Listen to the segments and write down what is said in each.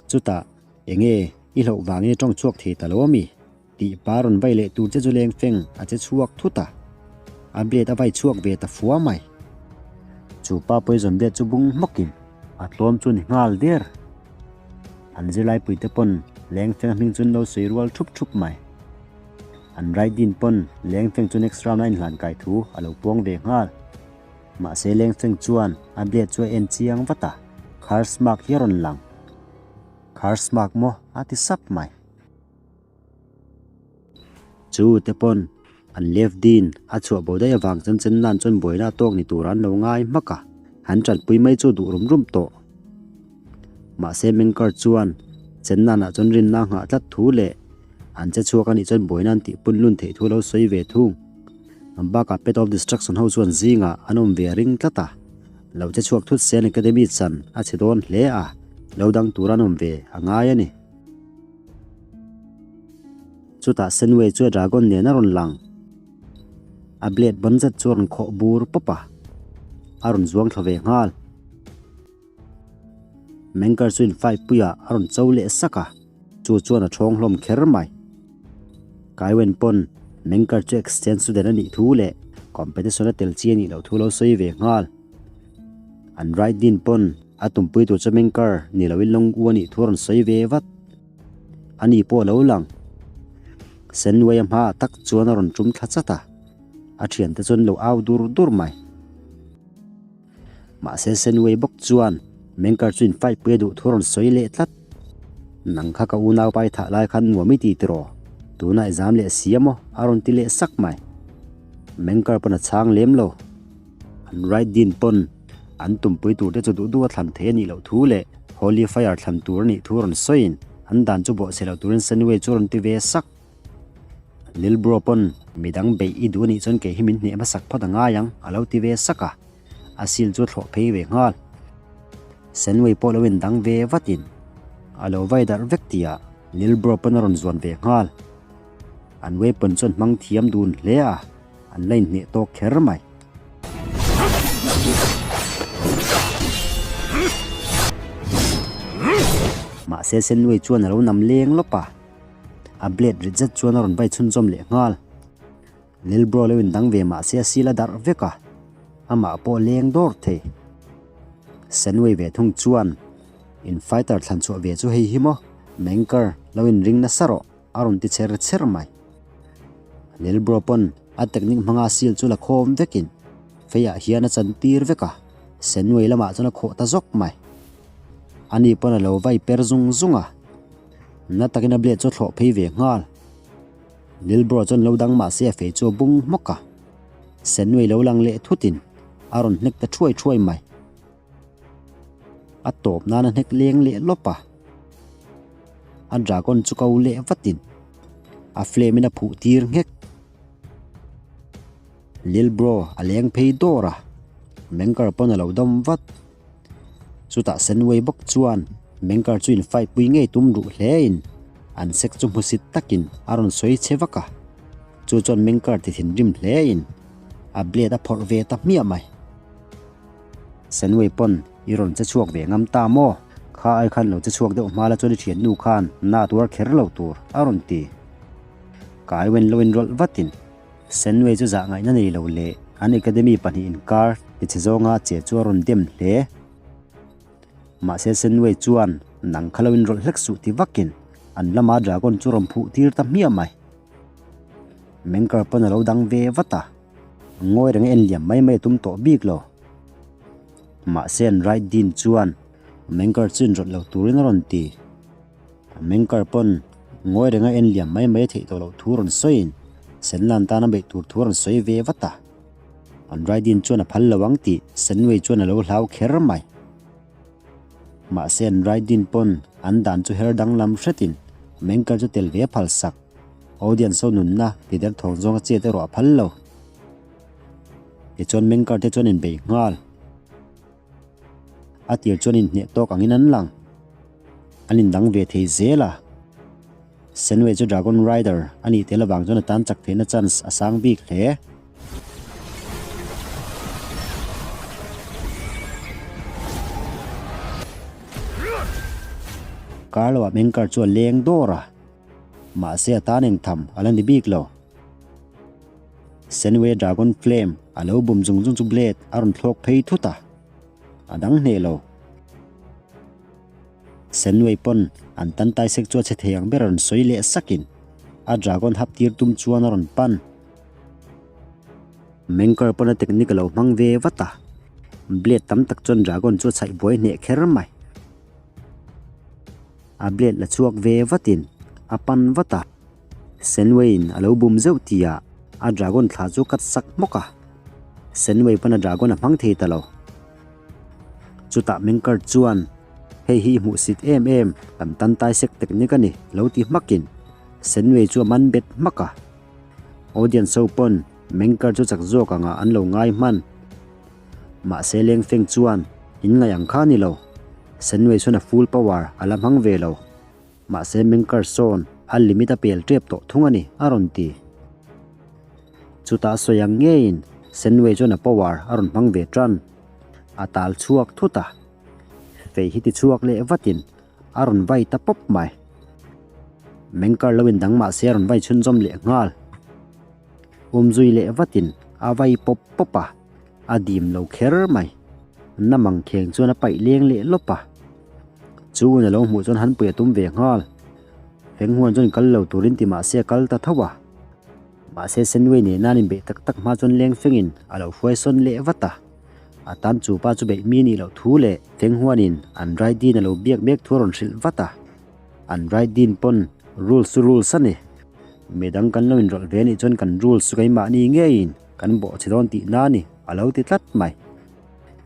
Chutah, Enge, i hlauh vangin i tawng chhuak thei ta lo ami? Tih pa rawn vai leh tur che chu leng feng a che chhuak thut a, a blade a vai chhuak ve ta fua mai. Chu pa poison blade chu bung hmawkin a tlawm chu ni nghal der. An zirlaipui te pawn leng feng hming chu an lo sawi rual thup thup mai. An right din pawn leng feng chu next round a inhlan kai thu a lo puang ve nghal. Mahse leng feng chuan a blade chu a en chiang vat a, curse mark hi a rawn lang. Curse mark maw a ti sap mai. Chu te pawn an left din a chhuah bo daih avang chuan Chennan chuan buaina a tawk ni tur an lo ngai hmak a, han tanpui mai chu duh rum rum tawh. Mahse Mengkar chuan Chennan ah chuan rinna a nghah tlat thu leh an che chhuak anih chuan buaina an tih pun lun theih thu a lo sawi ve thung. Bakah Path of Destruction ho chuan zingah an awm ve a ring tlat a, lo che chhuak thut se an academy chan a chhe dawn hle a, lo dang tur an awm ve a ngai a ni. Chutah Senway chu a dragon nen a rawn lang. A blade bawn zet chu a rawn khawh bur pawp a, a rawn zuang thla ve nghal. Mengkar chu in fight puiah a rawn cho leh sak a, chu chuan a thawng hlawm kher mai. Kaiwen pawn Mengkar chu exchange student a nih thu leh competition a tel chi a nih loh thu lo sawi ve nghal. An right din pawn a tumpui tur chu Mengkar ni loin lawng u a nih thu a rawn sawi ve vat. A ni pawh a lo lang. Senway a hmaah tak chuan a rawn tum thla chat a, a thiante chuan lo au dur dur mai. Mahse Senway bawk chuan Mengkar chu in fight pui a duh thu a rawn sawi leh tlat. Nang kha ka unau pai thah lai khan nuam i ti tiraw? Tunah i zam leh si a maw? a rawn ti leh sak mai. Mengkar pawn a chhang lem lo. An right din pawn an tumpui tur te chu duh duh a thlan thei a nih loh thu leh Holy Fire thlan tur a nih thu a rawn sawiin an dan chu bawhchhe lo turin Senway chu a rawn ti ve sak. Lil Bro pawn midang beih i duh a nih chuan kei hi min hneh hmasak phawt a ngai ang a lo ti ve sak a, a sil chu a thlawh phei ve nghal. Senway pawh lo indang ve vatin a lo vai darh vek tihah Lil Bro pawn a rawn zuan ve nghal. An weapon chuan hmang thiam dun hle a. An la inhneh tawk kher mai. Mahse Senway chuan a lo nam leng lawp a, a blade rit zet chuan a rawn vai chhunzawm leh nghal. Lil Bro lo indang ve mahse a sil a darh vek a, amah pawh leng dawr thei. Senway ve thung chuan in fighter thlan chhuah ve chu hei hi maw, Mengker lo inring nasa rawh a rawn ti cher cher mai. Lil Bro pawn a technique hmanga seal chu la khawm vekin feiah hian a chan tir vek a, Senway lamah chuan a khawh ta zawk mai. Ani pawn a lo vai per zung zung a, na takin a blade chu a thlawh phei ve nghal. Lil Bro chuan lo dang mahse a fei chu a bung hmawk a, Senway lo lang leh thutin a rawn hnek ta thuai thuai mai. A tawp nan a hnek leng leh lawp a, a dragon chu ko leh vatin a flame in a phuh tir nghek. Lil bro a leng phei dawr a, Mengkar pawn a lo dawm vat. Chutah Senway bawk chuan Mengkar chu in fight pui ngei tum ruh hle in an sek chu hmusit takin a rawn sawi che vak a, chu chuan Mengkar ti thinrim hle in a blade a phawrh ve ta hmiah mai. Senway pawn i rawn che chhuak ve ngam ta maw? Kha ai khan lo che chhuak deuh hma la chuan i thiannu khan na tuar kher lo tur a rawn ti. Ka ai wen lo in rawlh vatin Senway chu zah ngaihna nei lo leh an academy pahnih inkar ti che zawnga che chu a rawn dem hle. Mahse Senway chuan nang kha lo in rawlh hlek suh ti vakin an lama dragon chu rawn phuh tir ta hmiah mai. Mengkar pawn a lo dang ve vat a. Ngawi reng a en liam mai mai a tum tawh bik lo. Mahse an right din chuan Mengkar chu inrawlh lo turin a rawn ti. Mengkar pawn ngawi reng a en liam mai mai a theih tawh loh thu rawn sawiin Senlan tan a beih tur thu a rawn sawi ve vat a. An right din chuan a phal lo ang tih Senwei chuan a lo hlau kher mai. Mahse an right din pawn an dan chu her danglam hretin Mengkar chu tel ve a phal sak. Audience ho nunna ti der thawng zawnga chet erawh a phal lo. Tichuan Mengkar te chuan inbei nghal. A tir chuan inhneh tawk angin an lang. An indang ve thei zel a. Senway chu Dragon Rider a nih tel avang chuan a tan chak theihna chance a sang bik hle. Kar loah Mengkar chu a leng dawr a, mahse a tan eng tham a la ni bik lo. Senway Dragon Flame a lo bum zung zung chu blade a rawn thlawk phei thut a, a dang hneh lo. Senway pawn an tan tai sek chu a che thei ang ber a rawn sawi leh sakin a dragon hap tir tum chuan a rawn pan. Mengkar pawn a technique a lo hmang ve vat a, blade tam tak chuan dragon chu a chhaih buai hneh kher mai. A blade la chhuak ve vatin a pan vat a, Senway-in a lo bum zeuh tihah a dragon thla chu cut sak hmawk a, Senway pawn a dragon a hmang thei ta lo. Chutah Mengkar chuan, Hei hi i hmuhsit em em, kan tan tai sek technique a ni, lo ti hmakin Senway chu a man bet hmak a. Audience ho pawn Mengkar chu chak zawk angah an lo ngai hman. Mahse Lengfeng chuan, In ngaih ang kha a ni lo. Senway chuan a full power a la hmang ve lo. Mahse Mengkar sawn a limit a pel tep tawh thung a ni, a rawn ti. Chutah sawi ang ngeiin Senway chuan a power a rawn hmang ve tan. A tal chhuak thut a. Fei hi ti chhuak leh vatin a rawn vai ta pawp mai. Mengkar lo in dang mahse a rawn vai chhunzawm leh nghal. Awmzui leh vatin a vai pawp pawp a, a dim lo kher mai. Na mangkheng chuan a paih leng leh lawp a. Chu hun a lo hmuh chuan han pui a tum ve nghal. Feng huan chuan kal lo turin ti mahse a kal ta tho a. Mahse Senwei nena an inbeih tak tak hma chuan leng fengin a lo hruai sawn leh vat a. A tan chu pa chu beih mi nih loh thu leh Feng huanin an Raidin a lo biak mek thu a rawn hrilh vat a. An Raidin pawn rules chu rules a ni. Midang kan lo inrawlh ve anih chuan kan rules chu keimahni ngeiin kan bawh chhe dawn tihna a ni a lo ti tlat mai.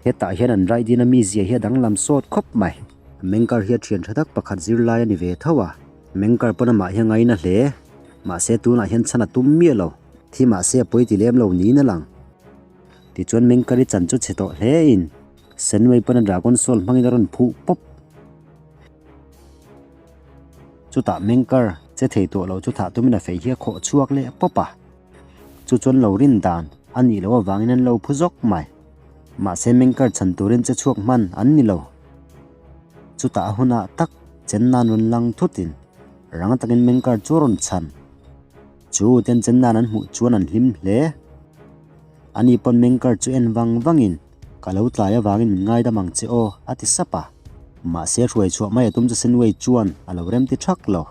Hetah hian an Raidin a mizia hi a danglam sawt khawp mai. Mengkar hi a thian tha tak pakhat zirlai a ni ve tho a. Mengkar pawn amah hi a ngaina hle. Mahse tunah hian chhan a tum miah lo. Thi mahse a pawi ti lem lo niin a lang. Tichuan Mengkari chan chu chhe tawh hle in Senwei pawn a dragon soul hmangin a rawn phuh pawp. Chutah Mengkar che thei tawh lo chu thah tumin a fei hi a khawh chhuak leh pawp a. Chu chuan lo rin dan a nih loh avangin an lo phu zawk mai. Mahse Mengkar chhan turin che chhuak hman an ni lo. Chutah a hunah tak Chennan rawn lang thutin rang takin Mengkar chu a rawn chhan. Chu ten chen nan an hmuh chuan an hlim hle. Ani pawn Mengkar chu en vang vangin, Ka lo tlai avangin min ngaidam ang che aw, a ti sap a. Mahse hruai chhuah mai a tum chu Senwei chuan a lo rem ti thak lo.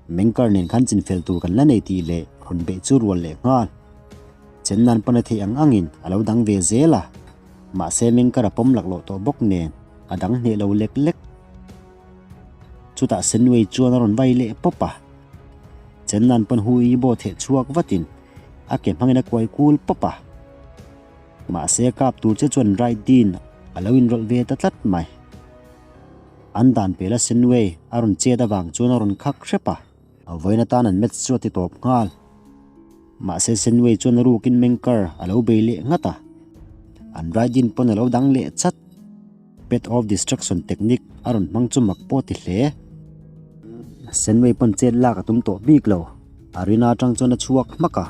Mengkar nen khan chinfel tur kan la nei tih leh rawn beih chu rual leh nghal. Chen nan pawn a theih ang angin a lo dang ve zel a. Mahse Mengkar a pawm laklawh tawh bawk nen a dang hneh lo lek lek. Chutah Senwei chuan a rawn vai leh pawp a. Chennan pawn hu i baw theh chhuak vatin a ke hmangin a kuai kul pawp a. Mahse kap tur che chuan Right Dean a lo inrawlh ve ta tlat mai. An dan pela Senway a rawn chet avang chuan a rawn khak hrep a. A vawiin atan an match chu a ti tawp nghal. Mahse Senway chuan a rukin Mengkar a lo bei leh nghat a. An Right Dean pawn a lo dang leh chat. Path of Destruction technique a rawn hmang chu mak pawh ti hle. Senway pawn chet lak a tum tawh bik lo. Arena atang chuan a chhuak hmak a.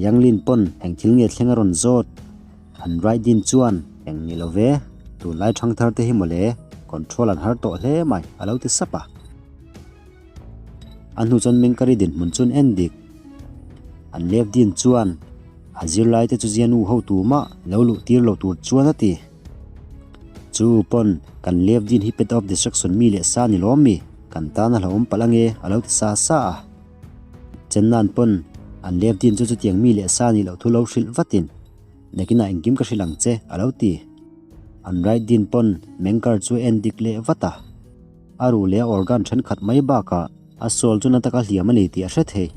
Yanglin pawn eng thil nge thleng a rawn zawt. An Raidin chuan eng ni lo ve, tunlai thangthar te hi mawle, control an har tawh hle mai a lo ti sap a. A hnu chuan Mengkari dinhmun chu an en dik. An lep din chuan a zirlaite chu Zianu ho tumah lo luh tir lo tur chuan a ti. Chu pawn kan lep din hi Path of Destruction mi leh sa ni lawm mi? Kan tan a hlauhawm palh ange a lo ti sa sa a. Chennan pawn an lep din chu chutiang mi leh sa nih loh thu lo hrilh vatin nakinah engkim ka hrilh ang che a lo ti. An right din pawn Mengkar chu a en dik leh vat a. A ruh leh a organ thenkhat mai bakah a soul chu na taka hliam a ni tih a hre thei.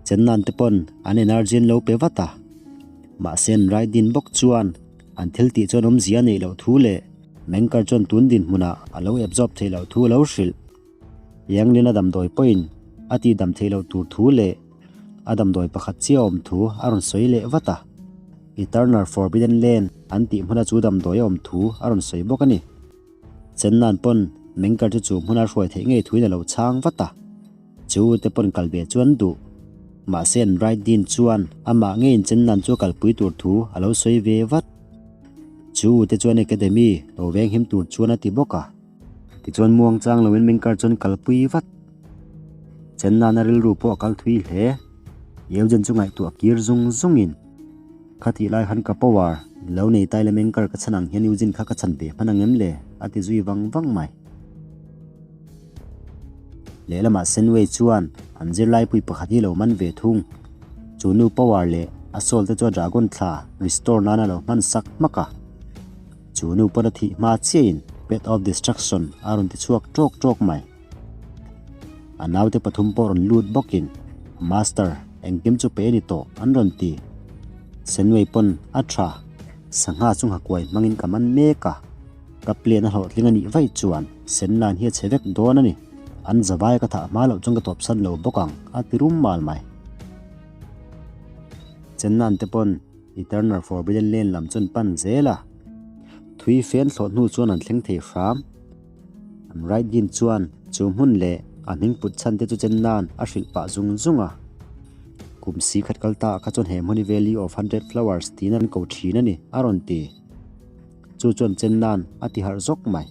Chennan te pawn an energy an lo pe vat a, mahse an Raidin bawk chuan an thil tih chuan awmzia a neih loh thu leh Mengkar chuan tun dinhmunah a lo absorb theih loh thu a lo hrilh. Yanglin a damdawi pawhin a tih dam theih loh tur thu leh a damdawi pakhat chiah a awm thu a rawn sawi leh vat a, Eternal Forbidden Land an tih hmuna chu damdawi a awm thu a rawn sawi bawk a ni. Chennan pawn Mengkar chu chu hmuna hruai theih ngei thuin a lo chhang vat a. Chu te pawn kal ve chu an duh. Mahse an Right Dean chuan amah ngeiin Chennan chu a kalpui tur thu a lo sawi ve vat. Chu te chuan Academy lo venghim tur chuan a ti bawk a. Tichuan muangchang loin mengkar chuan kalpui vat. Chen nana rilru pawh a kal thui hle. Eugen chu ngaihtuah kir zung zungin, Khatih lai khan ka power lo nei tai la mengkar ka chhan ang hian Eugene kha ka chhan ve hman ang em le? a ti zui vang vang mai. Lehlamah Senway chuan an zirlaipui pakhat hi lo man ve thung. Chu nu power leh a soul te chu a dragon thla restore nan a lo hman sak hmak a. Chu nu pawn a thih hma chiahin Path of Destruction a rawn ti chhuak tawk tawk mai. A naute pathum pawh rawn lut bawkin, Master, engkim chu pe a ni tawh an rawn ti. Senway pawn a tha, sangha chu nghakuai hmangin ka man mek a. Ka plan a hlawhtling a nih vaih chuan Senlan hi a chhe vek dawn a ni. An zavai ka thah hma loh chuan ka tawpsan lo bawk ang, a ti rum mal mai. Chennan te pawn Eternal Forbidden Land lam chuan pan zel a, thui fen thlawh hnu chuan an thleng thei hram. An right din chuan chu hmun leh a hming put chhan te chu Chennan a hrilh pah zung zung a. Kum si khat kal ta ah kha chuan he hmun hi Valley of Hundred Flowers tiin an ko thin a ni, a rawn ti. Chu chuan chen nan a ti harh zawk mai.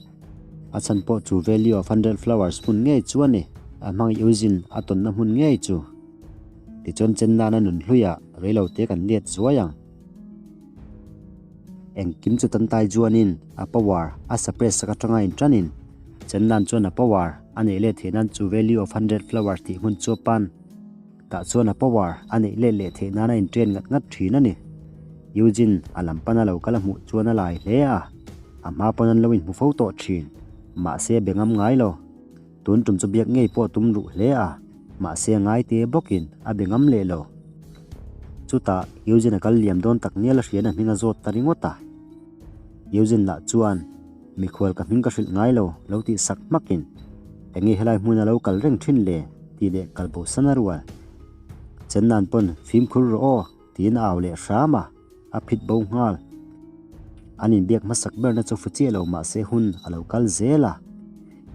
A chhan pawh chu Valley of 100 Flowers hmun ngei chu a ni, a hmang Eugene a tawnna hmun ngei chu. Tichuan chen nan a nun hluiah reilote kan let zuai ang. Engkim chu tan tai chuanin a power a suppress sak atanga intanin chen nan chuan a power a neih let theih nan chu Valley of 100 Flowers tih hmun chu a pan. Tah chuan a power a neih let leh theih nana intrain ngat ngat thin a ni. Eugene a lam pana lo kal a hmuh chuan a lai hle a, a hma pawn an lo inhmu fo tawh thin. Mahse a be ngam ngai lo. Tun tum chu biak ngei pawh a tum ruh hle a, mahse a ngai te bawkin a be ngam leh lo. Chutah Eugene a kal liam dawn tak ngial a hrian a hming a zawt ta ringawt a. Eugene lah chuan. Mikhual ka hming ka hrilh ngai lo, lo tih sak hmakin, Enge helai hmuna lo kal reng thin le? tih leh kal bo san a rual. Chen nan pawn fimkhur rawh aw, tiin a au leh hram a, a phit bo nghal. An inbiak hmasak berna chu fu chiah lo mahse hun a lo kal zel a.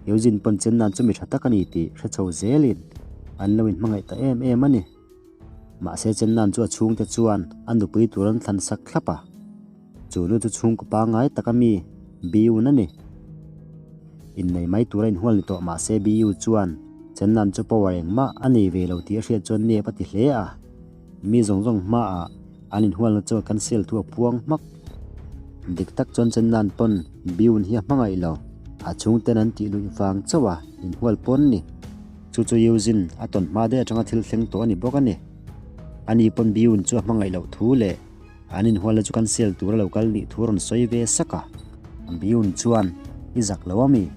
Eugene pawn chen nan chu mi tha tak a ni tih hre chho zelin an lo inhmangaih ta em em a ni. Mahse chen nan chu a chhungte chuan a nupui tur an thlan sak thlap a. Chu nu chu chhungkaw pangngai taka mi BU na ni. Innei mai tura inhual ni tawh mahse BU chuan Chennan chu power engmah a nei ve lo tih a hriat chuan nep a ti hle a. Mi zawng zawng hmaah an inhualna chu a cancel thu a puang hmak. Dik tak chuan Chennan pawn BU hi a hmangaih lo. A chhungten an tih luih vang chauh a inhual pawn ni. Chu chu Eugene a tawn hma daih atanga thil thleng tawh a ni bawk a ni. Ani pawn BU chu a hmangaih loh thu leh An inhualna chu cancel tura lo kal nih thu a rawn sawi ve sak a. Byun chuan, I zak lo ami?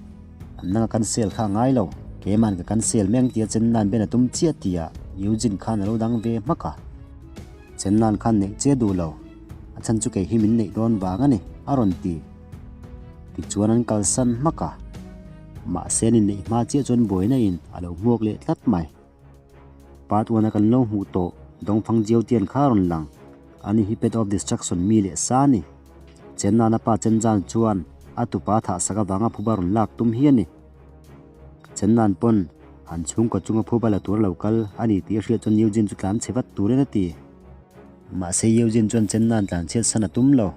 An nanga cancel kha a ngai lo. Keiman ka cancel mai ang tia Chennan ben a tum chiah tia Eugene khan a lo dang ve hmak a. Chennan khan neih che duh lo. A chhan chu kei hi min neih dawn vang a ni, a rawn ti. Tichuan an kalsan hmak a. Mahse an inneih hma chiah chuan buaina in a lo hmuak leh tlat mai. Part one a kan lo hmuh tawh Dongfang Jiaotian kha a rawn lang. Ani hi Path of Destruction mi leh sa a ni. Chennana pa Chenzan chuan a tupa thah sak avanga phuba rawn lak tum hi a ni. Chennan pawn an chhungkaw chunga phuba la tur a lo kal a ni tih a hriat chuan Eugene chu tlan chhe vat turin a ti. Mahse Eugene chuan Chennan tlan chhiat san a tum lo.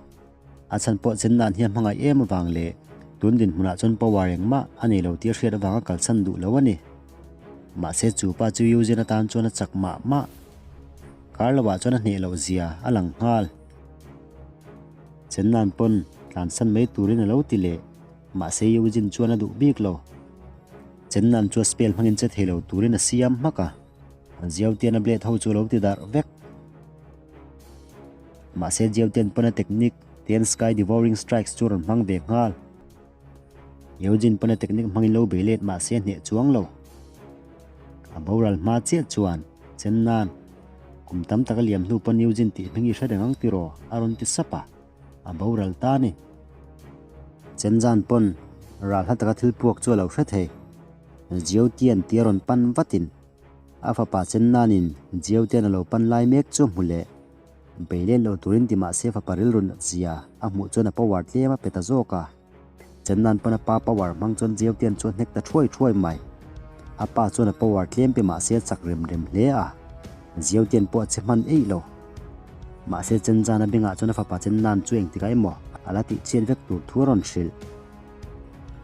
A chhan pawh Chennan hi a hmangaih em avang leh tun dinhmunah chuan power engmah a nei lo tih a hriat avanga kalsan duh lo a ni. Mahse chu pa chu Eugene atan chuan a chak mah mah. Kar lovah chuan a hneh loh zia a lang nghal. Chennan pawn tlansan mai turin a lo ti leh. Mahse Eugene chuan a duh bik lo. Chennan chu a spell hmangin che thei lo turin a siam hmak a. Ziautian a blade ho chu a lo ti darh vek. Mahse Ziautian pawn a technique Ten Sky Devouring Strikes chu a rawn hmang ve nghal. Eugene pawn a technique hmangin lo bei let mahse a hneh chuang lo. A boral hma chiah chuan chen nan kum tam tak a liam hnu pawn Eugene tih hming i hre reng ang tiraw a rawn ti sap a, a boral ta a ni. Chen zan pawn ral hla taka thil puak chu a lo hre thei. Jiaotian tia rawn pan vatin a fapa chen nanin Jiaotian a lo pan lai mek chu a hmu leh. Bei let lo turin ti mahse fapa rilru nat zia a hmuh chuan a power tlem a pe ta zawk a. Chennan pawn a pa power hmang chuan Jiaotian chu a hnek ta thuai thuai mai. A pa chuan a power tlem pe mahse a chak rem rem hle a. Jiaotian pawh a che hman eih lo. Mahse Chenzana bengah chuan a fapa Chennan chu engtikah emaw a la tih chian vek tur thu a rawn hrilh.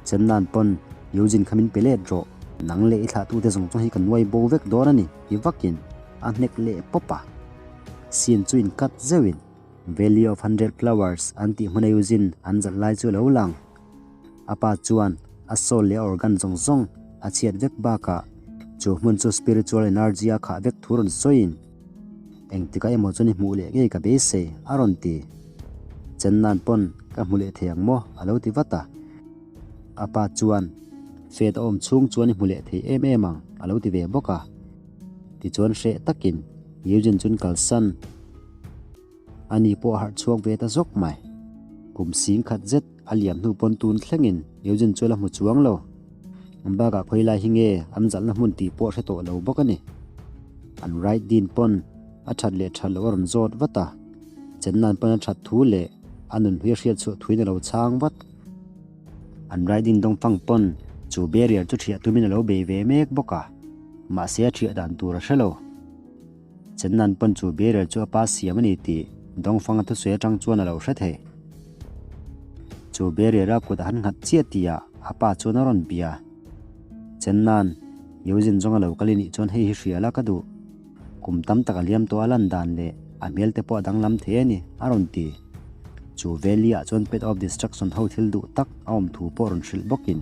Chennan pawn. Eugene kha min pe let rawh, nang leh i thlahtute zawng zawng hi ka nuai bo vek dawn a ni, ti vakin a hnek leh pawp a. Scene chu in cut zeuhin Valley of Hundred Flowers an tih hmuna Eugene an zalh lai chu a lo lang. A pa chuan a soul leh a organ zawng zawng a chhiat vek bakah chu hmun chu spiritual energy a khah vek thu rawn sawiin engtikah emaw chuan i hmuh leh ngei ka beisei a rawn ti. Chennan pawn ka hmu leh thei ang maw a lo ti vat a. A pa chuan Fate a awm chhung chuan i hmu leh thei em em ang a lo ti ve bawk a. Tichuan hreh takin Eugene chuan kalsan. Ani pawh a harh chhuak ve ta zawk mai. Kum sing khat zet a liam hnu pawn tun thlengin Eugene chu a la hmu chuang lo. Bakah khawi lai hi nge an zalhna hmun tih pawh a hre tawh lo bawk a ni. An right din pawn a that leh that loh a rawn zawt vat a, Chennan pawn a that thu leh a nun hlui a hriat chhuah thuin a lo chhang vat. An right din dawngfang pawn chu barrier chu thiah tumin a lo bei ve mek bawk a, mahse a thiah dan tur a hre lo. Chennan pawn chu barrier chu a pa siam a ni tih Dongfang-a thusawi atang chuan a lo hre thei. Chu barrier-a kut a han nghat chiah tihah a pa chuan a rawn bia. Chennan, Eugene zawnga lo kal i nih chuan hei hi hria la ka duh. Kum tam tak a liam tawh a lan dan leh a hmel te pawh a danglam thei a ni, a rawn ti. Chu valley-ah chuan Path of Destruction ho thil duh tak a awm thu pawh rawn hrilh bawkin,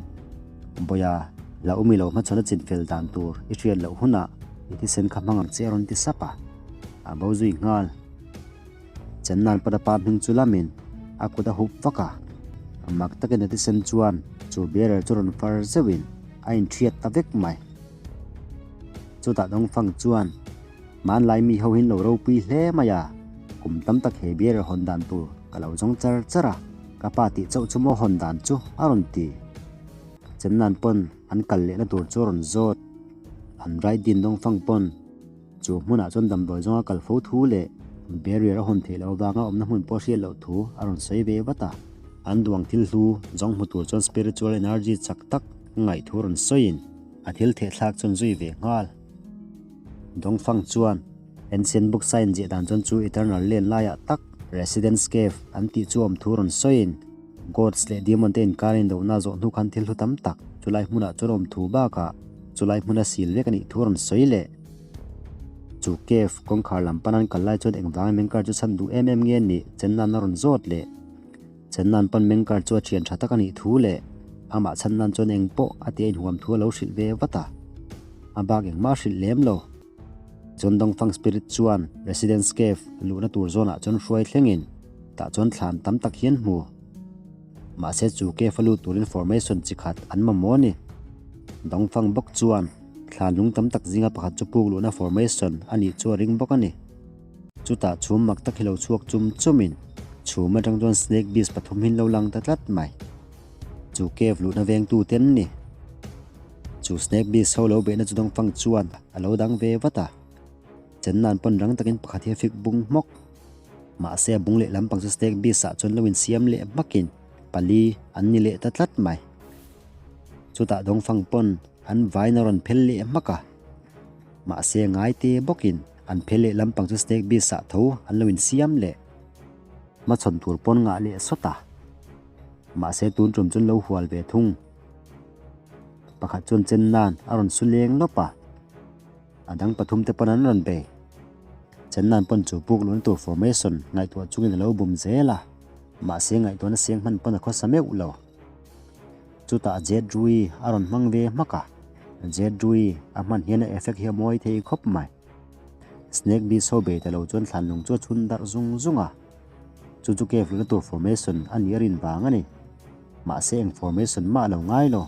Bawiha, la umi lo hmachhawn a chinfel dan tur i hriat loh hunah I thisen kha hmang ang che a rawn ti sap a, a bo zui nghal. Chennan pawn a pa hming chu lamin a kut a hup vak a, mak takin a thisen chuan chu bearer chu rawn far zeuhin a inthiat ta vek mai. Chutah Dongfang chuan hmanlai mi ho hin lo ropui hle mai a, kum tam tak he bearer hawn dan tur ka lo zawng char char a, ka pa tih chauh chu maw hawn dan chu a rawn ti. Chennan pawn an kal lehna tur chu a rawn zawt. An right din dawng fang pawn chu hmunah chuan damdawi zawnga kal fo thu leh barrier a hawn theih loh avanga awmna hmun pawh hriat loh thu a rawn sawi ve vat a. An duang thil hlu zawng hmu tur chuan spiritual energy chak tak ngaih thu rawn sawiin a thil thehthlak chuan zui ve nghal. Dawngfang chuan Ancient Book sign ziah dan chuan chu Eternal Land laiah tak Residence Cave an tih chu awm thu rawn sawiin Gods leh Demon te inkar indohna zawh hnu khan thil hlu tam tak chulai hmunah chuan awm thu bakah chulai hmuna sil vek a nih thu a rawn sawi leh. Chu cave kawngkhar lam pan an kal lai chuan engvangin Mengkar chu chhan duh em em nge nih Chennan a rawn zawt leh. Chennan pawn Mengkar chu a thian tha tak a nih thu leh amah chhan nan chuan eng pawh a ti a inhuam thu a lo hrilh ve vat a. A bak engmah a hrilh lem lo. Chuan Dongfang Spirit chuan Residence Cave luhna tur zawnah chuan hruai thlengin tah chuan thlan tam tak hian hmu. Mahse chu cave a lut turin formation chi khat an mamawh a ni. Dongfang bawk chuan thlan lung tam tak zinga pakhat chu puk luhna formation a nih chu a ring bawk a ni. Chutah chhum mak tak hi lo chhuak chum chumin chhum atang chuan snake beast pathum hi an lo lang ta tlat mai. Chu cave luhna vengtu te an ni. Chu snake beast ho lo beihna chu Dongfang chuan a lo dang ve vat a. Chennan pawn rang takin pakhat hi a fik bung hmawk. Mahse a bung leh lampang chu snake beast ah chuan lo insiam leh hmakin pali an ni leh ta tlat mai. Chutah Dongfang pawn an vain a rawn phel leh hmak a. Mahse ngaite bawkin an phel leh lampang chu snake beast ah tho an lo insiam leh. Hmachhawn tur pawn ngah leh sawt a. Mahse tun tum chuan lo hual ve thung. Pakhat chuan chen nan a rawn su leng lawp a, a dang pathum te pawn an rawn bei. Chen nan pawn chu puk luhna tur formation ngaihtuah chungin a lo bum zel a, mahse ngaihtuahna siang hman pawn a khawsa meuh lo. Chutah Jet Rui a rawn hmang ve hmak a, Jet Rui a hman hian a effect hi a mawi thei khawp mai. Snake Beast ho bei ta lo chuan thlanlung chu a chhun darh zung zung a, chu chu cave luhna tur formation a nih a rin vang a ni. Mahse eng formation mah a lo ngai lo.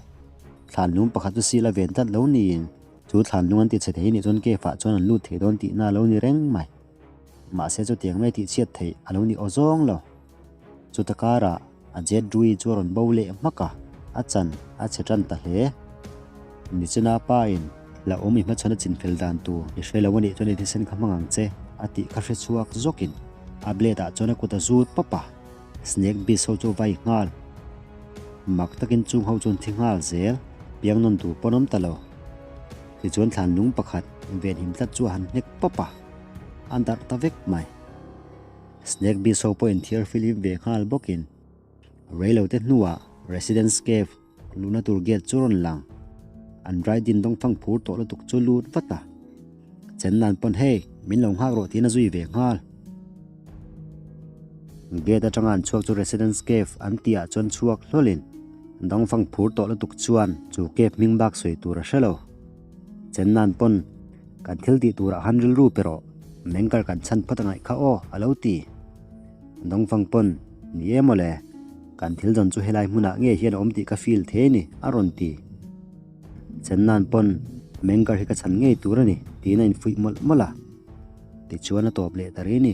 Thlanlung pakhat chu sil a ven tlat lo niin chu thlanlung an ti chhe thei nih chuan cave ah chuan an lut thei dawn tihna a lo ni reng mai. Mahse chutiang mai tih chhiat theih a lo ni aw zawng lo. Chuta karah a jet rui chu a rawn bo leh hmak a, a chan a chhe tan ta hle. Nichina pa in hlauhawm i hmachhawn a chinfel dan tur i hre lo a nih chuan i thisen kha hmang ang che a tih kha hre chhuak zawkin a blade ah chuan a kut a zut pawp a. Snake beast ho chu vai nghal. Mak takin chung ho chuan thi nghal zel, piang nawn tur pawn awm ta lo. Tichuan thlan lung pakhat venhim tlat chu a han hnek pawp a, a darh ta vek mai. Snake beast ho pawhin thiar filim ve nghal bawkin reilo te hnuah Residence Cave. Luhna tur gate chu rawn lang. An ride in dawngfang phur tawh lutuk chu lut vat a. Chen nan pawn hei, min lo nghak rawh tiin a zui ve nghal. Gate atanga an chhuak chu Residence Cave an tih ah chuan chhuak hlawlin dawngfang phur tawh lutuk chuan chu cave hming bak sawi tur a hre lo. Chen nan pawn kan thil tih turah han rilru pe rawh, mengkar kan chhan phawt angaih kha aw a lo ti. Dawngfang pawn, Ni e mawle, kan thil zawn chu helai hmunah nge hian a awm tih ka feel thei a ni a rawn ti. Chen nan pawn mengkar hi ka chhan ngei tur a ni tiin a infuih mawlh mawlh a. Tichuan a tawp leh ta rih a ni.